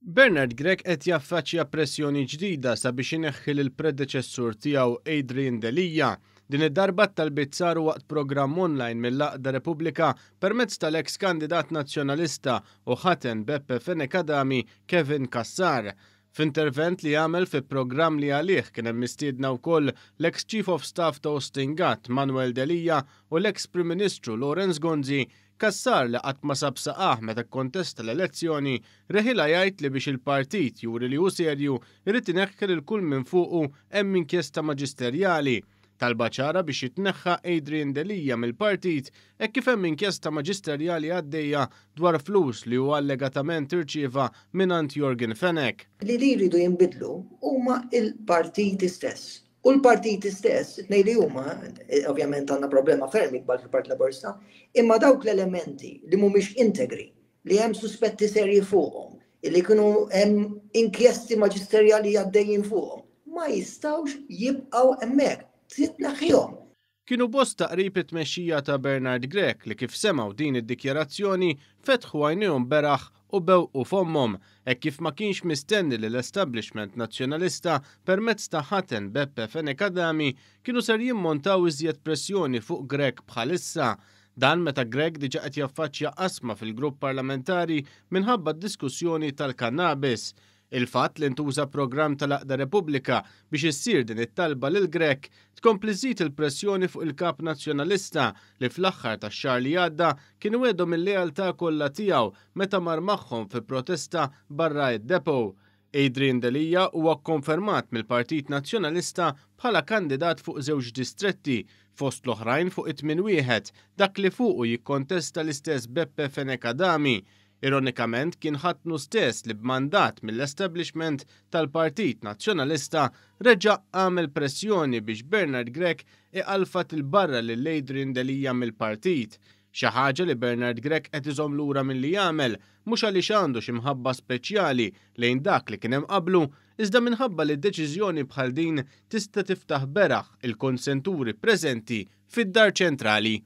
Bernard Grech qed jaffaċċja pressjoni ġdida sabiex ineħħi lill-predeċessur tiegħu Adrian Delia. Din id-darba t-talbiet saru waqt programm online mill-għaqda Repubblika permezz tal-eks kandidat Nazzjonalista u ħaten Beppe Fenech Adami Kevin Cassar. F'intervent li għamel fi programm li għalih kien hemm mistiedna wkoll l-eks Chief of Staff ta' Austin Gatt Manuel Delia u l-eks Prim Ministru Lawrence Gonzi, Cassar li qatt ma sab saqajh meta kkontesta l-elezzjoni, reħilha jgħid li biex il-partit juri li hu serju jrid ineħħi lil kull min fuqu hemm inkjesta maġisterjali. Talba ċara biex jitneħħa Adrian Delia mill-partit hekk kif hemm inkjesta maġisterjali għaddejja dwar flus li hu allegatament irċieva mingħand Yorgen Fenech. Li li jridu jinbidlu huma l-partiti stess. U l-partiti stess, it-tnejn li huma, ovvjament għandna problema ferm ikbar fil-Partit Laburista, imma dawk l-elementi li mhumiex integri, li hemm suspetti serji fuqhom, li kienu hemm inkjesti maġisterjali għaddejjin fuqhom, ma jistgħux jibqgħu hemmhekk, trid tneħħihom. Kienu bosta qrib it-tmexxija ta' Bernard Grech li kif semgħu din id-dikjarazzjoni fetħu għajnejhom beraħ u bewqu fommhom, hekk kif ma kienx mistenni li l-establishment Nazzjonalista permezz ta' ħaten Beppe Fenech Adami kienu ser jimmontaw iżjed pressjoni fuq Grech bħalissa. Dan meta Grech diġa qed jaffaċċja qasma fil-grupp parlamentari minħabba d-diskussjoni tal-kannabis. Il-fatt li ntuża programm tal-għaqda Repubblika biex issir din it-talba lil Grech tkompli żżid il-pressjoni fuq il-Kap Nazzjonalista li fl-aħħar tax-xahar li għadda kien wegħdhom il-lealtà kollha tiegħu meta mar magħhom fi protesta barra id-depot. Adrian Delia huwa kkonfermat mill-Partit Nazzjonalista bħala kandidat fuq żewġ distretti, fost l-oħrajn fuq it-tmien wieħed, dak li fuqu jikkontesta l-istess Beppe Fenech Adami. Ironikament kien ħatnu stess li b'mandat mill-establishment tal-Partit Nazzjonalista reġa' għamel pressjoni biex Bernard Grech iqalfat 'il barra lil Adrian Delia mill-partit. Xi ħaġa li Bernard Grech qed iżomm lura milli jagħmel, mhux għaliex għandu xi mħabba speċjali lejn dak li kien hemm qablu, iżda minħabba li deċiżjoni bħal din tista' tiftaħ beraħ il-konsenturi preżenti fid-Dar Ċentrali.